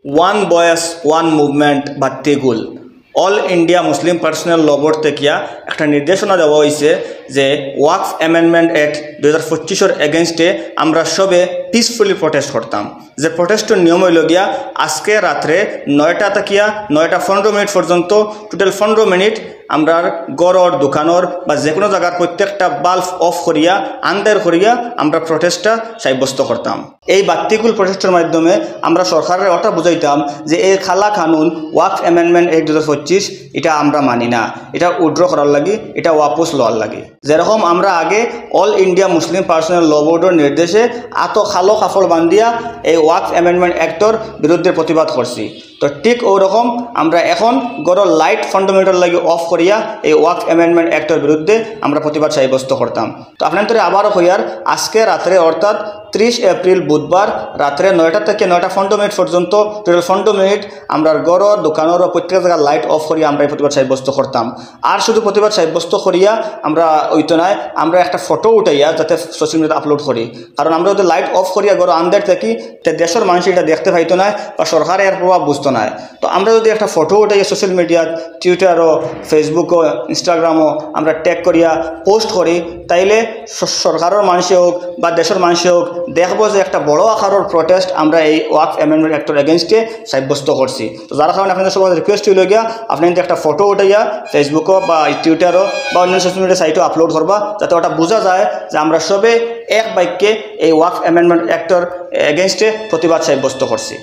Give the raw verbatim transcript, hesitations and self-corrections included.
One voice, one movement বাত্তিগুল। All India Muslim personal ল বোর্ড থাকিয়া একটা নির্দেশনা দেওয়া হয়েছে যে ওয়াকফ অ্যামেন্ডমেন্ট অ্যাক্ট দুই হাজার পঁচিশর এগেনস্টে আমরা সবে পিসফুলি প্রোটেস্ট করতাম। যে প্রোটেস্টর নিয়ম হইল গিয়া, আজকে রাত্রে নয়টা থাকিয়া নয়টা পনেরো মিনিট পর্যন্ত, টোটাল পনেরো মিনিট, আমরার ঘরর, দোকানর বা যে কোনো জায়গার প্রত্যেকটা বাল্ব অফ করিয়া, আন্দার করিয়া আমরা প্রোটেস্টটা সাব্যস্ত করতাম। এই বাত্তিগুল প্রোটেস্টর মাধ্যমে আমরা সরকাররে ওটা বুঝাইতাম যে এই কালা কানুন, ওয়াকফ অ্যামেন্ডমেন্ট অ্যাক্ট দুই হাজার পঁচিশ, এটা আমরা মানি না, এটা উইথড্র করার লাগি, এটা ওয়াপস লওয়ার লাগি। যেরকম আমরা আগে অল ইন্ডিয়া মুসলিম পার্সোনাল ল বোর্ডর নির্দেশে আতো কালো কাপড় বান্ধিয়া এই ওয়াকফ অ্যামেন্ডমেন্ট অ্যাক্টর বিরুদ্ধে প্রতিবাদ করছি, তো ঠিক ওরকম আমরা এখন ঘরর লাইট পনেরো মিনিটর লাগি অফ করিয়া এই ওয়াকফ অ্যামেন্ডমেন্ট অ্যাক্টর বিরুদ্ধে আমরা প্রতিবাদ সাব্যস্ত করতাম। তো আপনার তোরে আবারও কইয়ার, আজকে রাত্রে অর্থাৎ ত্রিশ এপ্রিল বুধবার রাত্রে নয়টা থেকে নয়টা পনেরো মিনিট পর্যন্ত, টোটাল পনেরো মিনিট, আমরা ঘরর, দোকানর ও প্রত্যেক জায়গার লাইট অফ করিয়া আমরা এই প্রতিবাদ সাব্যস্ত করতাম। আর শুধু প্রতিবাদ সাব্যস্ত করিয়া আমরা হইতো নায়, আমরা একটা ফটো উঠাইয়া যাতে সোশ্যাল মিডিয়াত আপলোড করি, কারণ আমরা যদি লাইট অফ করিয়া ঘরো আন্দার থাকি, তে দেশর মানুষ এটা দেখতে পাইতো নায় বা সরকারে এর প্রভাব বুঝতো নায়। তো আমরা যদি একটা ফটো উঠাইয়া সোশ্যাল মিডিয়াত, টুইটারও, ফেসবুকও, ইনস্টাগ্রামও আমরা ট্যাগ করিয়া পোস্ট করি, তাইলে স-, সরকারর মানুষে হোক বা দেশর মানুষে হোক, দেখবো যে একটা বড় আকারর প্রোটেস্ট আমরা এই ওয়াকফ অ্যামেন্ডমেন্ট অ্যাক্টর এগেনস্টে সাব্যস্ত করছি। তো যার কারণে আপনাদের সবার রিকোয়েস্ট হইল গিয়া, আপনি কিন্তু একটা ফটো উঠাইয়া ফেসবুকও বা টুইটারও বা অন্যান্য সোশ্যাল মিডিয়া সাইটও আপলোড করবা, যাতে ওটা বোঝা যায় যে আমরা সবে এক বাক্যে এই ওয়াকফ অ্যামেন্ডমেন্ট অ্যাক্টর এগেনস্টে প্রতিবাদ সাব্যস্ত করছি।